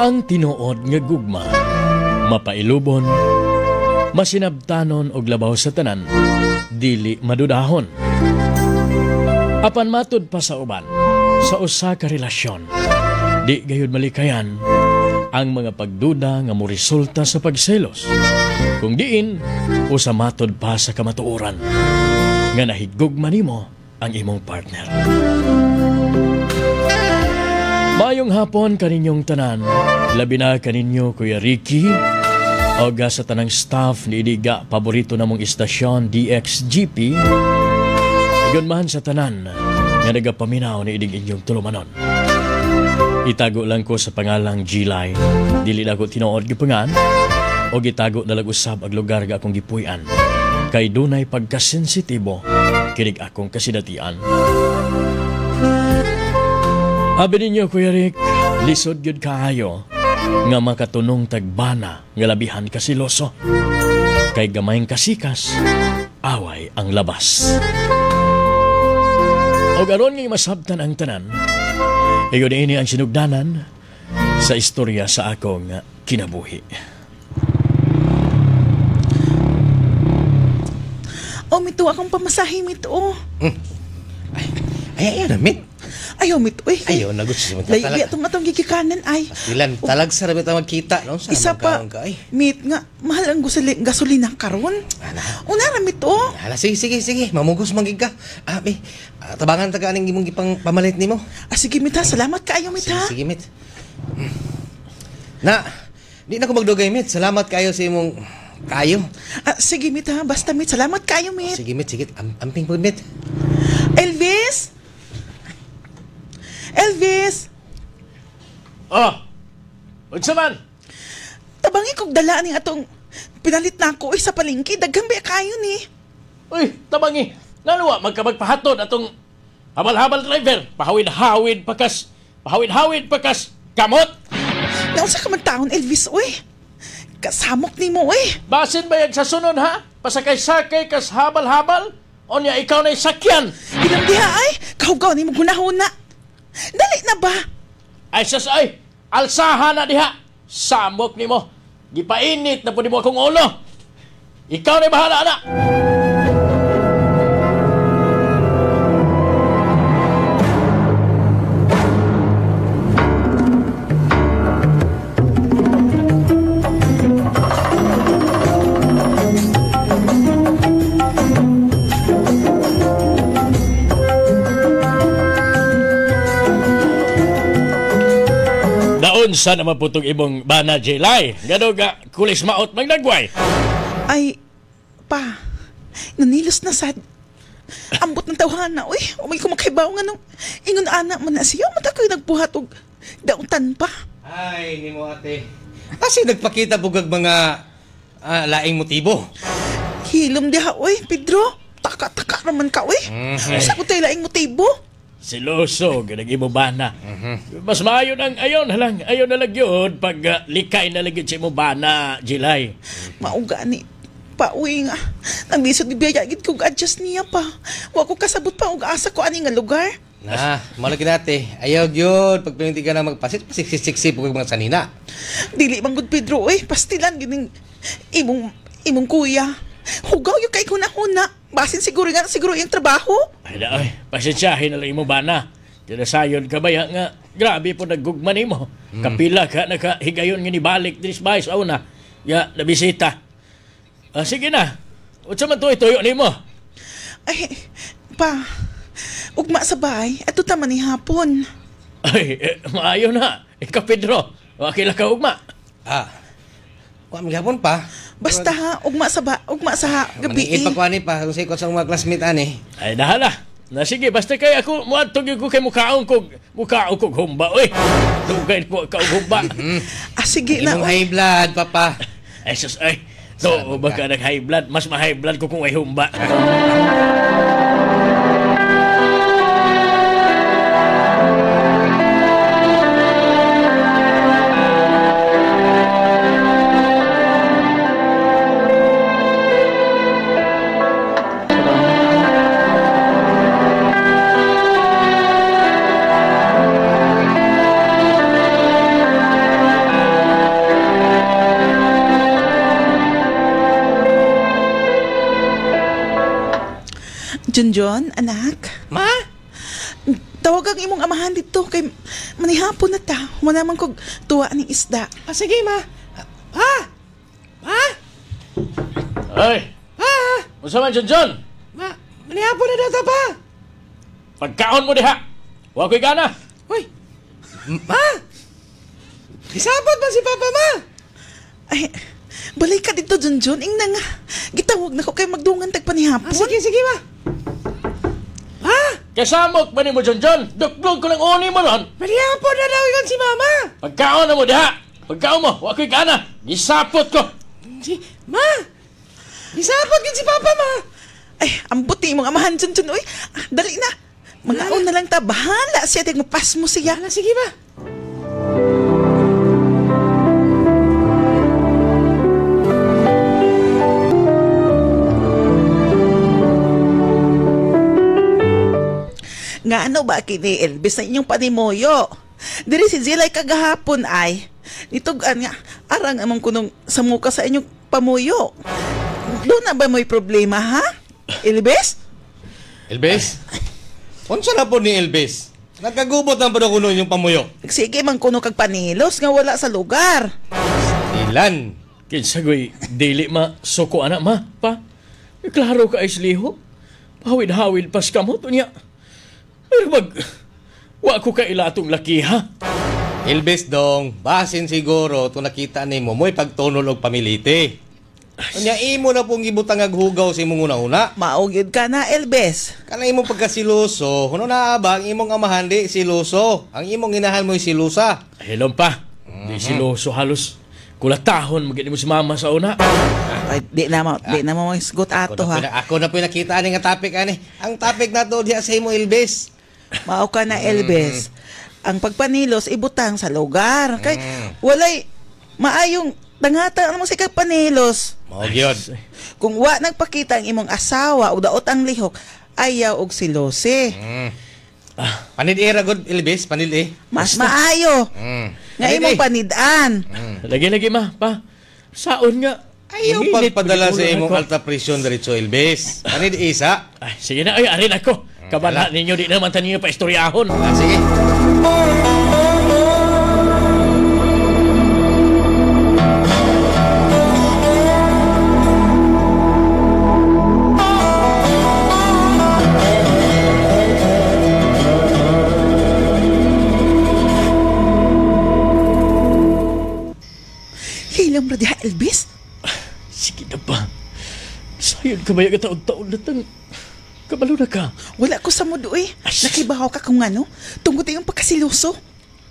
Ang tinuod nga gugma, mapailubon, masinabtanon og labaw sa tanan, dili madudahon. Apan matud pa sa uban, sa usa ka relasyon, di gayud malikayan ang mga pagduda nga moresulta sa pagselos. Kung diin, usa matud pa sa kamatuoran nga nahigugma nimo ang imong partner. Mayong hapon kaninyong tanan, labi na kaninyo Kuya Ricky, o sa tanang staff ni Idiga, paborito namong istasyon DXGP, igon man sa tanan nga nagapaminaw ni idig inyong tulumanon. Itago lang ko sa pangalang Gilay, dili na ko tinuod gipangan, o gitago na lang usab ang lugar ga akong gipuy-an, kay dunay pagkasensitibo kinig akong kasinatian. Abi ninyo, Kuya Rick, lisod gyud kaayo nga makatunong tagbana nga labihan kasiloso. Kay gamayng kasikas, away ang labas. Og aron nga masabtan ang tanan, iyon ini ang sinugdanan sa istorya sa akong kinabuhi. Oh, mito akong pamasahe, mito. Ay, ayaw na, mit. Ayaw, mito, eh. Ayaw na, gusto mo. Layo, itong atong gigikanan, ay. Ilan, talag sa rabit ang magkita, no? Sa isa pa, ka, ay. Mit, nga, mahal ang gasolina karon. Una ra, mito. Ala, sige, sige, sige. Mamugos manggig ka. Ah, mi, tabangan taga aning imong gipang pamalit nimo. Ah, sige, mit, ha. Salamat kaayo, mit, ha. Sige, sige, mit. Na, di na ko magdugay, mit. Salamat kayo sa imong kayo. Ah, sige, mit, ha. Basta, mit. Salamat kayo, mit. Oh, sige, mit. Sige. Amping po, mit. Elvis! Elvis! Oh! Unsa man? Tabangi kog dala ning atong pinalit na ako sa palengke. Daghan ba kayo ni? Uy, tabangi. Naluwa magkamagpahatod atong habal-habal driver. Pahawid-hawid pakas. Pahawid-hawid pakas. Kamot! Naunsa ka man taon, Elvis, uy. Kasamok nimo, uy. Basin ba yan sa sunod, ha? Pasakay-sakay kas habal-habal? O niya, ikaw na'y sakyan. Ilang diha, ay. Kahugaw ni mo gunahuna. Dali na ba? Ay, sas, ay. Alsahan na diha. Samok nimo. Gipainit na po nimo akong ulo. Ikaw na'y bahala na. Naunsa naman po itong imong bana, Jelay? Gano ga kulis maot magnagway? Ay, pa, nanilos na sad. Ambot ng tawhana, uy. Umay ko makaibaw nga nung ingon ana man na siya. Mata ko'y nagbuhat og dautan pa. Ay, nimo ate. Kasi nagpakita bugag mga laing motibo. Hilom diha, uy, Pedro. Taka-taka naman ka, uy. Sa ko tayo laing motibo? Siloso, ganang imo bana. Mas maayo nang ayon na lang, ayon na lang yun pag likay na lang yun sa imo bana, Jilay. Mauga ni, pauwi nga. Nanglisod ni Biyaya, gid kong adjust niya pa. Wa ko kasabot pa, og asa ko ani nga lugar. Na, malaki nate. Ayaw yun, pag pinindi ka na magpasit, pasiksi-siksi po mga sanina. Dili man gud Pedro, eh. Pastilan gining imong kuya. Hugaw yung kay huna-huna. Basin siguro nga, siguro yung trabaho. Ay na, ay, pasensyahin na lang imo bana. Tinasayon ka ba ya nga, grabe po naggugma nimo. Kapila ka, nakahigayon nga nibalik dinis bahay sa una. Ya, nabisita. Ah, sige na, unsa man tuyo tuyo nimo? Ay, pa, ugma sa bahay, ato tama ni hapon. Ay, eh, maayo na. Ikaw, Pedro, wakila ka ugma. Ah, kuha maghapon pa. Basta ha, ugma sa ba, ugma sa gabi. Maniit pa kuha ni pa, kung sa mga classmate ani. Ay, nahala. Na sige, basta kay ako, muadtog ko kay mukaon kog humba, oy. Dugay ko ka og humba. Ah, sige na. Imong high blood, papa. Ay, sus, ay. So, baka nag high blood, mas ma-high blood ko kung ay humba. Junjun, anak. Ma? Tawag ang imong amahan dito kay manihapon na ta. Wala man kog tuwa ning isda. Ah, sige, ma. Ha? Ma? Ay! Ha? Unsa man, Junjun? Ma, manihapon na daw ta pa. Pagkaon mo diha. Wa ko'y gana. Uy! Ma! Isabot ba si Papa, ma? Ay, balik ka dito, Junjun. Ingna nga. Gitawag na ko kay magdungan tag panihapon. Ah, sige, sige, ma. Ha? Kasamok ba nimo, Junjun? Duklog ko ng uni mo ron. Manihapon na daw ingon si Mama. Pagkaon na mo diha. Pagkaon mo, wa ko'y gana. Gisapot ko. Si, ma! Isabot gid si Papa, ma. Ay, ambot ni imong amahan, Junjun. Uy, ah, dali na. Mangaon na lang ta. Bahala siya. Tig mapas mo siya. Ala, sige, ma. Nga ano ba kini Elvis sa inyong panimoyo? Diri si Zilay kagahapon ay nitug-an nga arang among kunong samuka sa inyong pamuyo. Doon na ba mo'y problema ha? Elvis? Elvis? Unsa na po ni Elvis? Nagkagubot na ba daw kuno inyong pamuyo? Sige man kuno kag panilos nga wala sa lugar. Ilan? Kinsa goy dili ma suko ana ma pa. Klaro ka ay sliho. Pahawid-hawid pas kamot unya. Pero mag wa ko kaila atong laki ha. Elvis dong, basin siguro to nakita nimo mo'y pagtunol og pamilite. Unya imo na pong gibutang ag hugaw sa imong una-una. Mao gyud ka na Elvis. Kana imong pagkasiluso, kuno naa ba ang imong amahan di siluso. Ang imong inahan mo'y silusa. Hello pa. Di siloso halos. Kulatahon magid mo si mama sa una. Ay, di na mo isgot ato ha. Ako na po nakita ani nga topic ani. Ang topic nato diha sa imo Elvis. Mao ka na Elvis. Ang pagpanilos ibutang sa lugar kay walay maayong dangata ano mo sa panilos. Mao gyud. Kung wa nagpakita ang imong asawa o daot ang lihok, ayaw og silose. Panid-era gud Elvis, panid-e. Mas maayo nga imong panid-an. Lagi-lagi ma pa. Saon nga Ayaw pagpadala sa imong alta presyon diretso Elvis. Panid-e sa. Ay, sige na ay arin ako. Kabala ninyo di naman ta ninyo pa istoryahon. Ah, sige. Hilam ra diha Elvis. Sige na ba? Sayon ka ba yung taon-taon na tang kabalo na ka? Wala ko sa mudo eh. Nakibahaw ka kung ano. Tungod iyong pagkasiluso.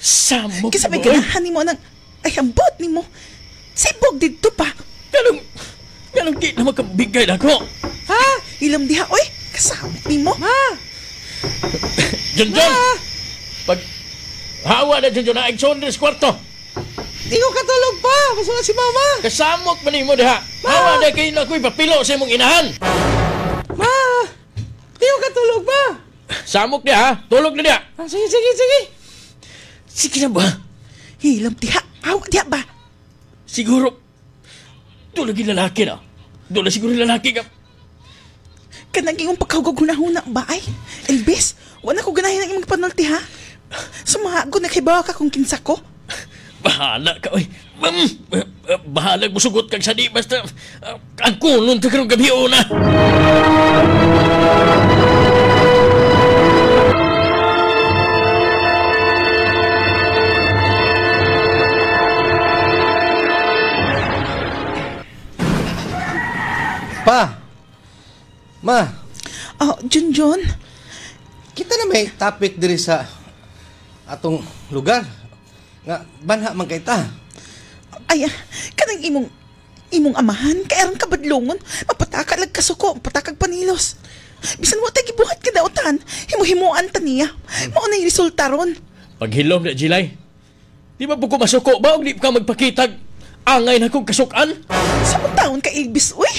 Samok Kisa may ganahan nimo ng ay ambot nimo. Sibog didto pa. Ganong di na makabigay na ko. Ha? Hilam diha oy. Kasamok nimo. Ma! Junjun! Pag hawa na Junjun na igsoon kwarto. Di ko katulog pa. Basta na si mama. Kasamok man nimo diha. Hawa na kayo na ako'y papilo sa imong inahan. Ma! Di ko katulog pa. Samok diha. Tulog na diha. Ah, sige, sige, sige. Sige na ba? Hilam diha. Hawa diha ba? Siguro, doon lagi lalaki na. Doon na siguro lalaki ka. Kanang imong pagkahugog hunahuna ba ay? Elvis, wala ko ganahin ang imong panulti ha. Sumago na kay bawa ka kung kinsa ko. Bahala ka, oy. Bahala musugot kag sadi basta ang kulon ta karong gabi una. Pa. Ma. Oh, Junjun. Kita na may topic diri sa atong lugar. Nga banha man kay ta. Ay, kanang imong amahan kay aron kabadlongon, mapataka lag kasuko, patakag panilos. Bisan wa tay gibuhat kadautan, himo-himuan ta niya. Mao na resulta ron. Paghilom na Jilay. Di ba po ko masuko ba og di ka magpakitag angay na kong kasukan? Sa taon ka Elvis, uy.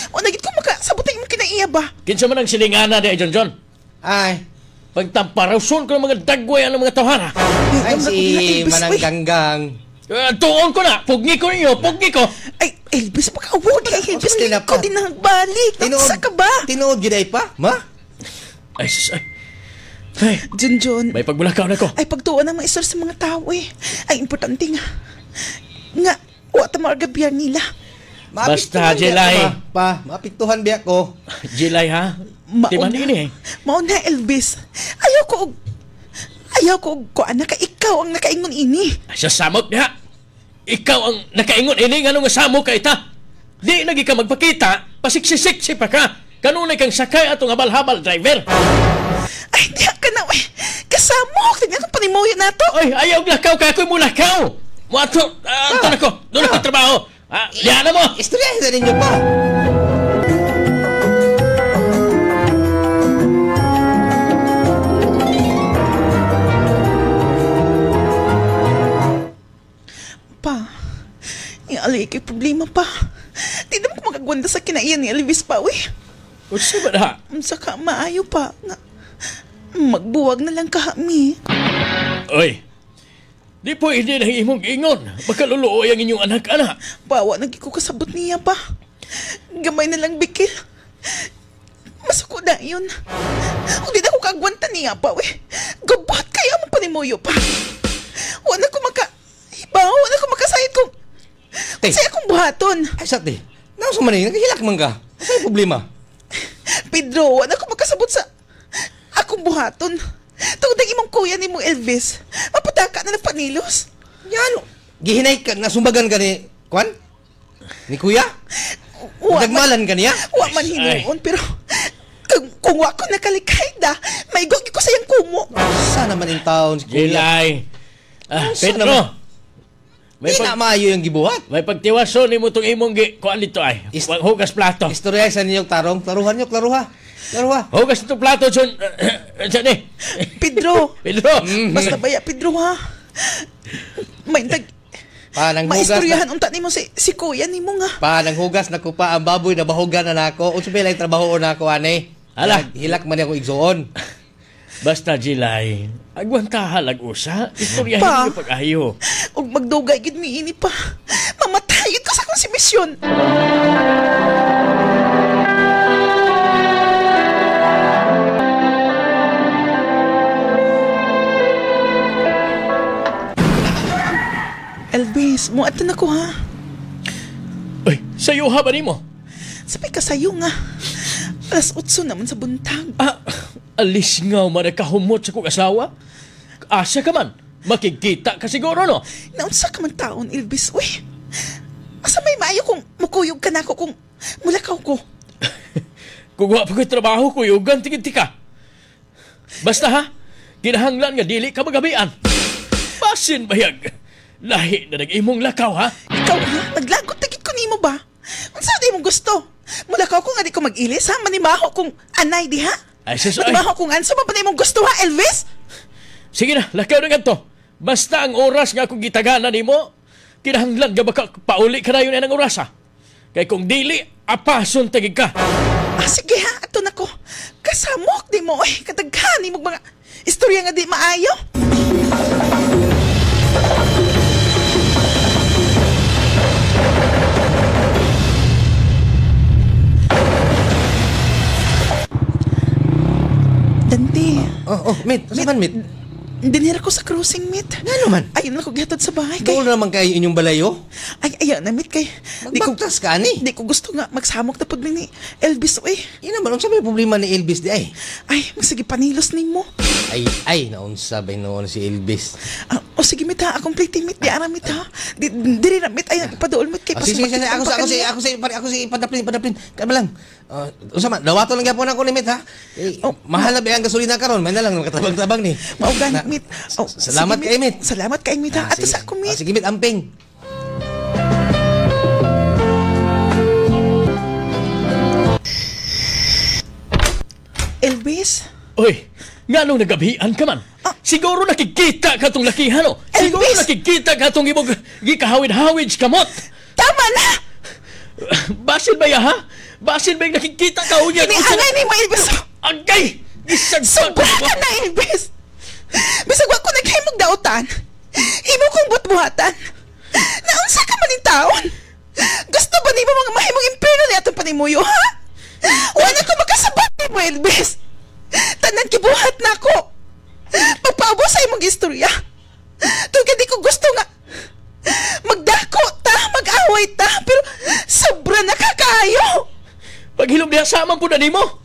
O nagit ko makasabot ang imong kinaiya ba? Kinsa man ang silingana di John John? Ay, pagtamparawson ko ng mga dagway ang mga tawhana. Ay, si Manang Ganggang. Tuon ko na! Pugni ko ninyo! Pugni ko! Ay, Elvis, pag-award kay Elvis, ko din nagbalik. Sa ka ba? Tinuod gid ay pa? Ma? Ay, sus, ay. Ay, Junjun. may pagbulakaw na ko. Ay, pagtuon ang mga istorya sa mga tao eh. Ay, importante nga. Nga, wa ta maargabiyar nila. Basta, Maapektuhan biya Jelay. ko, Pa, maapektuhan biya ko. Jilay ha? Timan ini eh. Mauna, Elvis. Ayaw ko og kuan na ka ikaw ang nakaingon ini. Ay, sa samok niya. Ikaw ang nakaingon ini nga nung samok ka ita. Di lagi ka magpakita, pasiksisiksi pa ka. Kanunay kang sakay atong habal-habal driver. Ay, di ka na, eh. Kasamok, tingnan kong panimuyo na to. Oy, ayaw lakaw ka ako'y mulakaw. Muato, ato na ko. Doon ako trabaho. Ah, liya na mo. Istoryahin sa ninyo pa. Pa, ialay kay problema pa. Di naman ko magagwanda sa kinaiyan ni Elvis pa, uy. Unsa ba na? Unsa ka maayo pa. Nga, magbuwag na lang kami. Oy, di po hindi na imong ingon. Makaluluoy ang inyong anak-anak. Bawa na ko kasabot niya pa. Gamay na lang bikil. Masuko na yun. Kung di na ko kagwanta niya pa, we. Gabot kaya mo panimuyo pa. Wala ko maka... Iba, wala ko makasayod kung... Te. Saya akong buhaton. Ay, sa te. Nausa man eh, nagahilak man ka. Ano problema? Pedro, wala ko makasabot sa... Akong buhaton. Tungod ang imong kuya ni mong Elvis. Mapataka na ng panilos. Yan. Gihinay ka, nasumbagan ka ni Kwan? Ni Kuya? Wa man, Nagmalan ka niya? wa man hinuon, pero... Kung wa ko nakalikay da, may ko sa iyang kumo. Sana man in town si Kuya. Jilay. Ah, Unsa Pedro. naman? May Di na pag, maayo yung gibuhat. may pagtiwaso ni mo tong imong gi kuan dito ay. Hugas plato. Istorya sa ninyong tarong. Klaruhan nyo, klaruha. Klaruha. Hugas itong plato, John. John eh. Pedro, Pedro. basta baya Pedro ha. May tag Panang hugas na, maistoryahan unta nimo si kuya nimo nga. panang hugas na ko pa ang baboy na bahugan na nako. Unsa ba lay trabaho na ako ane? Ala. Hilak man ako igsuon. Basta, Jilay. Agwantaha lag usa. Istoryahin Pa. niyo pag-ayo. Ug magdugay gid mi ini pa. Mamatay ko sa konsumisyon. Elvis, muadto na ko ha. Uy, sayo ha ba nimo? Sabay ka sayo nga. 8:00 naman sa buntag. Ah, alis nga man kahumot sa kong asawa. Asa ka man. Makikita ka siguro, no? Naunsa ka man taon, Elvis. Uy, asa may maayo kung mukuyog ka na ako kung mulakaw ko. Kung wa pa ko'y trabaho, kuyugan, tingin ka. Basta ha, kinahanglan nga dili ka magabian. Basin bayag. Lahi na nag-imong lakaw ha. Ikaw ha? Naglagot tagit ko nimo ba? Unsa di mo gusto? Mulakaw ko nga di ko mag-ilis ha? Manimaho kung anay di ha? Ay, sus, ay. Manimaho kung ansa ba pa imong gusto ha, Elvis? Sige na, lakaw na ganito. Basta ang oras nga akong gitagana nimo, kinahanglan nga baka pauli ka na yun ang oras ha. Kay kung dili, apason tagig ka. Ah, sige ha, ato na ko. Kasamok di mo, ay, kataghan mo mga istorya nga di maayo. Dante, Oh, mate. Unsa man, mate? dinhira ko sa cruising, mate. Ngano man? Ayun na ko gihatod sa bahay kay. Dool naman kayo inyong balayo. Ay, ayaw na, mate, kay. Di ko, Magbaktas ka ani. di ko gusto nga magsamok na pud ni Elvis, oy. Ina man unsa may problema ni Elvis di ay? Ay, magsige panilos nimo. Ay, ay, naunsa ba noon si Elvis? Ah, o sige mit ha, akong plate mit, di ara mit ha. Di, diri na mit, ay paduol mit kay Ah, sige, sige, sige, ako sa ako si ako si pare ako si padaplin padaplin. Kalma lang. Unsa man, dawato lang gyapon ako ni mate ha. Eh, Oh. mahal na ba ang gasolina karon? May na lang makatabang-tabang ni. Mao gani Na- mit. Oh, Salamat sige, kay mit. Salamat kay mit ha. Ah, Ato sige. sa ako mit. Ah, sige mit, amping. Elvis, Uy, nga nung nagabihan ka man. Ah. Siguro nakikita ka tong lakihan, no? Siguro Elvis! nakikita ka tong imong gikahawid-hawid sa kamot. Tama na! Basin ba ya, ha? Basin ba yung nakikita ka unya? Iniangay ni mo Elvis. Agay! Isag Sobra ka na Elvis. Bisag wa ko naghimog dautan. Imo kong butbuhatan. Naunsa ka man ning taon? Gusto ba nimo mga mahimong impierno ni atong panimuyo ha? Wala ko makasabot nimo Elvis. mag-istorya. Tungod di ko gusto nga magdako ta, mag-away ta, pero sobra nakakaayo. Paghilom diha sama po na nimo.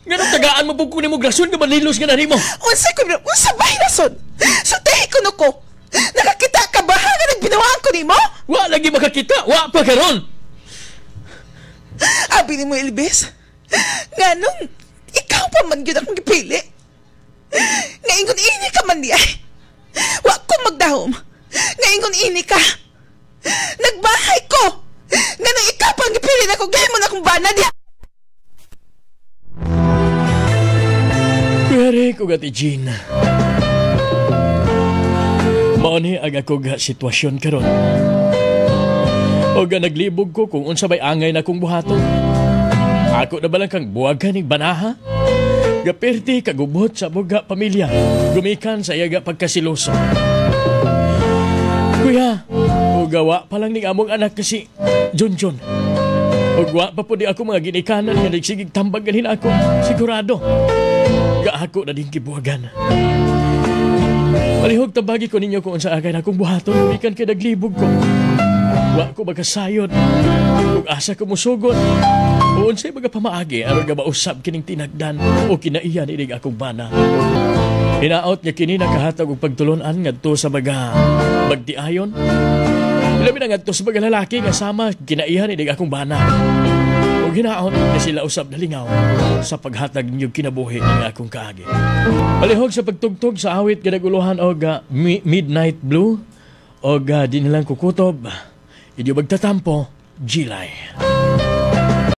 Nganong tagaan mo pud ko nimo rason nga manlilos nga na nimo? Unsa ko, unsa ba rason? Sultihi ko no ko. Nakakita ka ba nga nagbinuwaan ko nimo? Wa lagi makakita, wa pa karon. Abi nimo, Elvis. Nganong ikaw pa man gyud akong gipili? Nga ingon ini ka man di ay. Wa ko magdahom. Nga ingon ini ka. Nagbahay ko. Nganong ikaw pa ang gipili nako, gahimo na akong bana diha. Kuya Rick ug Ate Jean. Mao ni ang akong sitwasyon karon. Og naglibog ko kung unsa bay angay na akong buhaton. Ako na ba lang kang buwagan ning banaha? Gapirti kagubot sa buga pamilya. Gumikan sa iyaga pagkasiloso. Kuya, ugawa pa lang ning among anak kasi Junjun. Ug wa pa po di ako mga ginikanan nga nagsigig tambag ganin ako. Sigurado. Gaako na din kibuwagan. Palihog tabagi ko ninyo kung unsa agay na akong buhaton. Gumikan kay naglibog ko. Wa ko makasayod. Ug asa ko musugot. O unsay mga pamaagi aron nga mausab kining tinagdan o kinaiyan inig akong bana. Hinaot nga kini nakahatag og pagtulon-an ngadto sa mga magtiayon. Labi na ngadto sa mga lalaki nga sama kinaihan inig akong bana. Ug hinaot nga sila usab nalingaw sa paghatag ninyong kinabuhi ng akong kaagi. Palihog sa pagtugtog sa awit nga naguluhan og Midnight Blue og di nilang kukutob. Inyo magtatampo, Gilay.